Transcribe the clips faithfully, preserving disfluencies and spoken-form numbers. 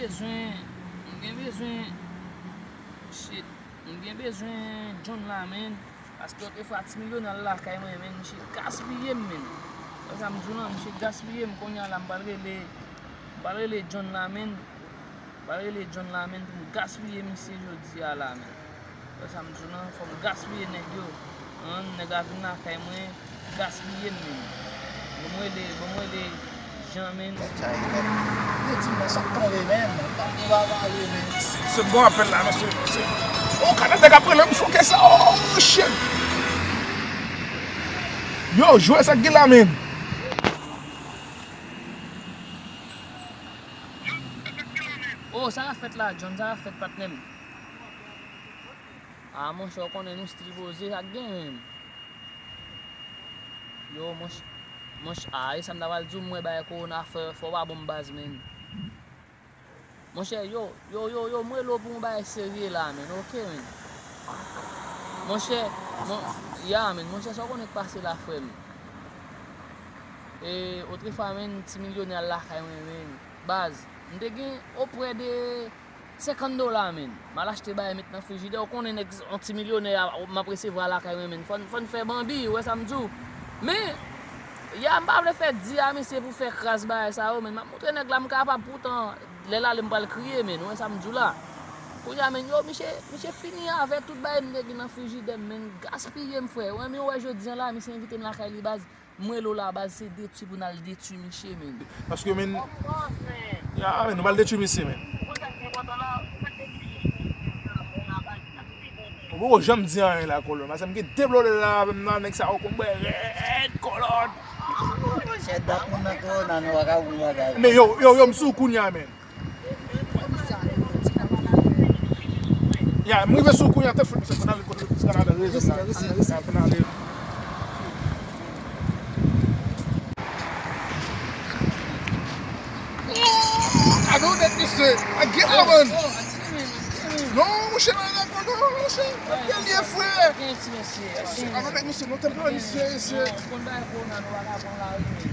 Bezwen, m gen bezwen, shit, m gen bezwen John la, menn. Paske otrefwa ti milyonè al lakay mwen, menn, misye gaspiye m, menn. Wè sa m di w lan, misye gaspiye m, kounye a la, m pral rele, m pral rele John la, menn. M pral rele John la, menn, pou m gaspiye misye jodi a la, menn. Wè sa m di w lan, fò m gaspiye nèg yo. An, nèg la vin lakay mwen, gaspiye m, menn. Bon, mwen rele, bon, mwen rele Jan, menn. Yo di m nan sa k tonbe, menn. Sa k tonbe, menn. Se bon apèl la, mesye. Se, oh, kanadè k ap rele m, fòkè sa. Oh, shit. Yo, jwè sa k gen la, menn. Oh, sa k ap fèt la, John, sa k ap fèt, patnè m? Ah, monchè, ou konnen nou still poze, sa k gen menm? Yo, monch-, monch-, ah, e sa m ta pral di w, m wè bagay kowona fè, fò w pa ban m baz, menn. Monchè, yo, yo, yo, yo, m rele w pou yon bagay serye la, menn, oke, menn. Monchè, mon, ya, menn, monchè, sa w konnen k pase la, frè m? E, otrefwa, menn, ti milyonè al lakay mwen, menn. Baz, m te gen opre de senkant dola, menn. M al achte bagay met nan frijidè. Ou konnen nèg, yon ti milyonè a, m ap resevwa lakay mwen, menn. Fò n, fò n fè banbi, ou wè sa m di w. Men, ya, m pa vle fè di a misye pou fè kras bagay sa yo, menn. M ap montre nèg la m kapab, poutan, lè l ale m pral kriye, menn. Ou wè sa m di w la. Kounye a, menn, yo, misye, misye fini avè tout bagay m te gen nan frijidè m, menn. Gaspiye m, frè. Ou wè, men ou wè jodi a la, misye envite m lakay li, baz. M rele w la, baz, se detwi pou n al detwi misye, menn. Paske, menn, ya, menn, nou pral detwi misye, menn. Ou poko janm di anyen la, kolòn. Paske m gen de blòdè la avè m nan, nèg sa yo konn bwè rèd, kolòn. Chè, dat moun nan kowona, nou pa ka pou bagay. Men yo, yo, yo, m sou kounye a, menn. Ya, m rive sou kou, ya, te fout misye, fò n ale kote ti kanadè rele m nan. Ya, fò n ale. Oh, I know that misye. I get one, man. Non, monchè, non, non, non, non, monchè. Gade li, frè. Gen ti mesye. Avèk misye, nou te pale misye, misye. Konn bagay kowona, nou pa ka pran lari, men.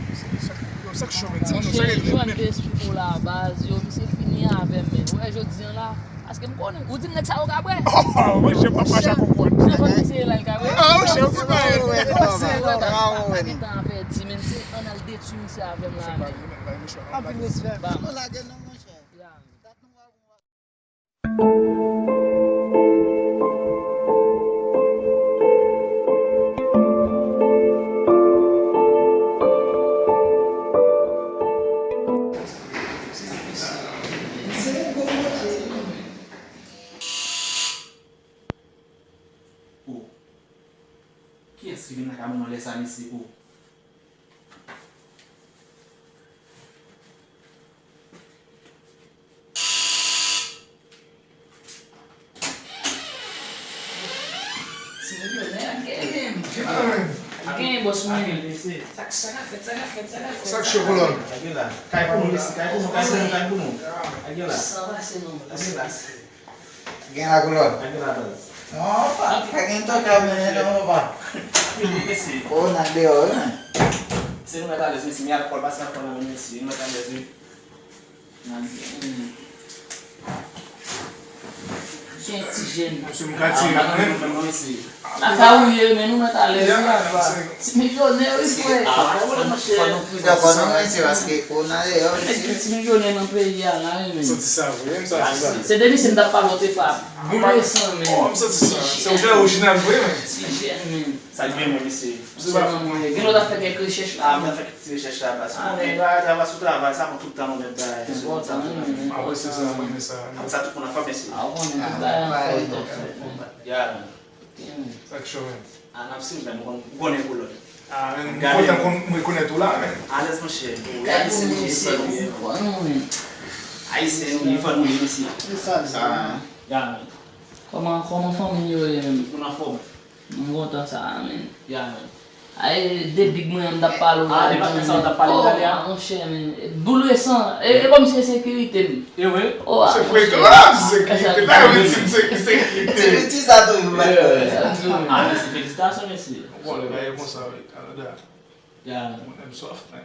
Yo, sa k cho, men, di nou, sa k cho, men. Jwenn de espri pou la baz, yo, misye fini avè m, men. Ou wè jodi a la, paske m konnen, ou di m nèg sa yo ka bwè. Oh, monchè, papa sa konprann. Jan fò misye la, l ka bwè. Ah, monchè, ou ki pa. Bravo, bravo, bravo. Pa gen tan a pèdi, men, se ann al detwi misye avè m la, men. Anpil respè. Ba m. Lage non, monchè. Ya. Oh. Kiyès ki vin lakay mwen nan lè sa, mesye? Oh. Ti milyonè, ak gen menm. Ak gen bòs mwen. Sa, sa ka fèt, sa ka fèt, sa ka fèt. Sa k cho, kolòn? Ak gen la. Kay pou nou, mesye, kay pou nou, kay pou nou, kay pou nou. Ak gen la. Sa pase non. Ak gen la. Gen la, kolòn. Ak gen la, baz. Non, pa, pa gen tòtò, men non, pa. Yo, mesye. Oh, nan deyò, wi, men. Se nou mèt alèz, mesye. Men alkòl, pase alkòl nan men, mesye. Nou mèt alèz, wi. Nan gen. Gen ti jèn. Mesye, m ka tire, men. Lakay ou ye, men nou mèt alèz, wi, papa. Ti milyonè, wi, frè. Fò nou pridan, fò nou rete, paske kowona deyò, mesye. Ti milyonè nan peyi a, la, wi, men. M santi sa vre, m santi sa. Se depi se m t ap pale w te fè. Boule san, men. Oh, m santi sa. Se ou ki orijinal vre, men. Ti jèn, men. Sa k gen, mwen, mesye. Se pa mwen. Gen lòt ap fè kèk rechèch la, men. Ap fè kèk ti rechèch la, baz. Konnen travay, travay sou travay, sa pran tout tan nou mèt bay. Enpòtan, wi, men. Apre se sa, mwen, men sa. Apre sa, tout moun ap fè, mesye. A, ou konnen tout bagay an fòm, tout bagay. Ya, men. Sa k cho, men. A, n ap swiv, men, ou konn, ou konnen kolòn. A, men, m kontan konn, m rekonèt ou la, men. Alèz, monchè. Ayisyen nou ye, fò nou ye. Ayisyen nou ye, fò nou ye, mesye. Sa, sa. Ya, men. Kòman, kòman fanmi yo ye, menm? Tout moun anfòm. M kontan sa, men. Ya, men. Ay, de big mwen an, m t ap pale w la. A, de bak sa w t ap pale w la, ya? Oh, monchè, men. Boule san. E, e kòmsi e sekirite m. E vre? Oh, ah, se frekan, ah, se sekirite. La, yo di m se, sekirite. Se ti sa tou, yo, yeah, yeah. Ah, mèsi, felisitasyon, mesye. Bon, le bagay konsa, wi, Kanada. Yeah. Mwen menm soft, man.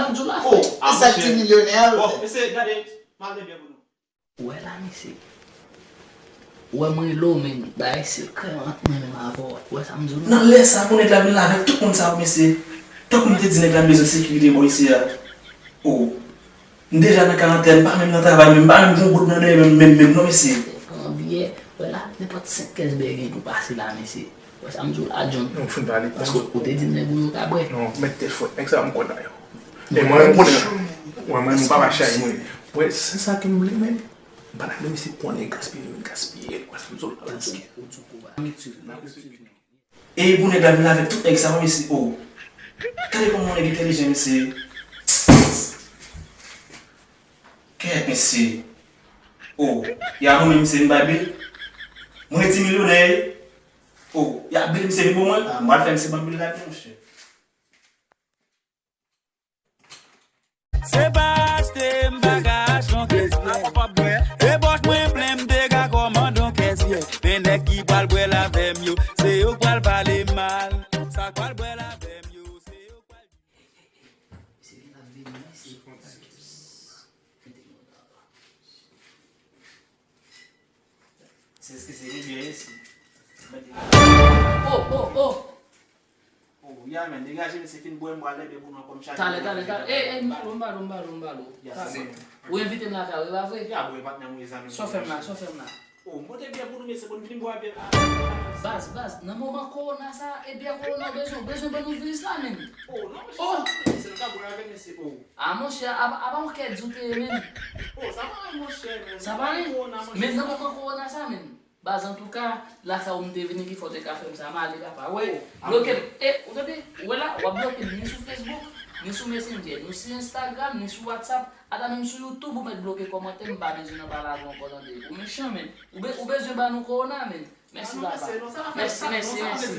m ap di w la. Oh, e sa k di milyonè a, bon, mesye, gade, m al de byen pou nou. Ou wè la, mesye. Ou wè mwen rele w, men bagay sekrè ant mwen menm avè w. Ou wè sa m di w la? Nan lè sa, pou nèg la vin la avèk tout moun sa yo, mesye. Tankou m te di nèg la m bezwen sekirite bò isi a. Oh. M deja nan karantèn, m pa menm nan travay, men m pa menm gen yon goud nan dèyè menm, menm, menm, non, mesye. Pran biyè, wè la, nenpòt senk kès biyè gen pou pase la, mesye. Wè sa m di w la, John. Non, fin pale. Paske ou te di m nèg ou yo ka bwè. Non, mèt tèt fwèt, nèg sa yo m kwè nan yo. E mwen menm konnen, mwen menm m pa machay mwen. Wè, se sa ke m vle, men. M pa ta vle misye konnen gaspiye, gaspiye, wè sa m di w la. Paske ou di w kou ba. E pou nèg la vin avèk tout nèg sa, mesye, oh. Gade kòman nèg entèlijan, mesye. Kèt, mesye. Oh, y a nou menm, misye vin bay bil. Mwen di milyonè, oh, y a bil, misye vin pou mwen. Ah, m pral fè misye ban bil la, monchè. Se pa achte m pa ka achte yon kès byè. E pòch mwen plen m te ka kòmande yon kès byè. Men nèg ki pral bwè l avè m yo, se yo k pral pale m mal. Sa k pral bwè l avè m yo, se yo k pral. Se eske se byen isi? Oh, oh, oh! Oh, ya, men, degaje, mesye, fin bwè, m pral leve pou nou ankò, m chaje. Talè, talè, talè. Ey, ey, m ba l ou, m ba l ou, m ba l ou, m ba l ou. Ya, se mwen. Ou envite m lakay ou, e pa vre? Ya, bwè, patnè m, mezanmi. Sa w fè m la, sa w fè m la? Oh, m pote byen pou nou, mesye, pou n vin bwè avè l. Baz, baz, nan moman kowona sa, e byen kowona w bezwen, w bezwen ban nou viris la, menm. Oh, non, mesye, sa, mesye, l ka bwè avè l, mesye, oh. Ah, monchè, apa, apa yon kè di w te ye, menm? Oh, sa pa anyen, monchè, menm. Sa pa anyen? Kowona, monchè, men nan moman kowona sa, menm. Baz, antouka, la sa ou m te vini ki fè w te ka fè m sa, m ale papa. Wè, oh, bloke m. E, ou tande, ou wè la, w ap bloke m ni sou Facebook, ni sou Messenger, ni sou Instagram, ni sou WhatsApp, ata menm sou YouTube ou mèt bloke kòmantè, m pa bezwen nan pale avè w ankò tande. Ou mechan, menm. Ou be-, ou bezwen ba nou kowona, menm. Mèsi, papa. Mèsi, mèsi, mèsi.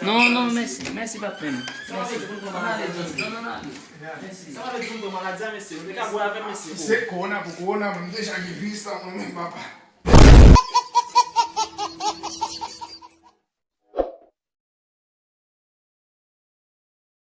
Non, non, mèsi, mèsi, papa, menm. Mèsi. Ann ale, John, John, ann ale. Mèsi. Sa pa vle di pou m pran maladi a, mesye. Ou te ka bwè avè m, mesye. Si se kowona pou kowona, mwen, m deja gen viris la, mwen menm, papa.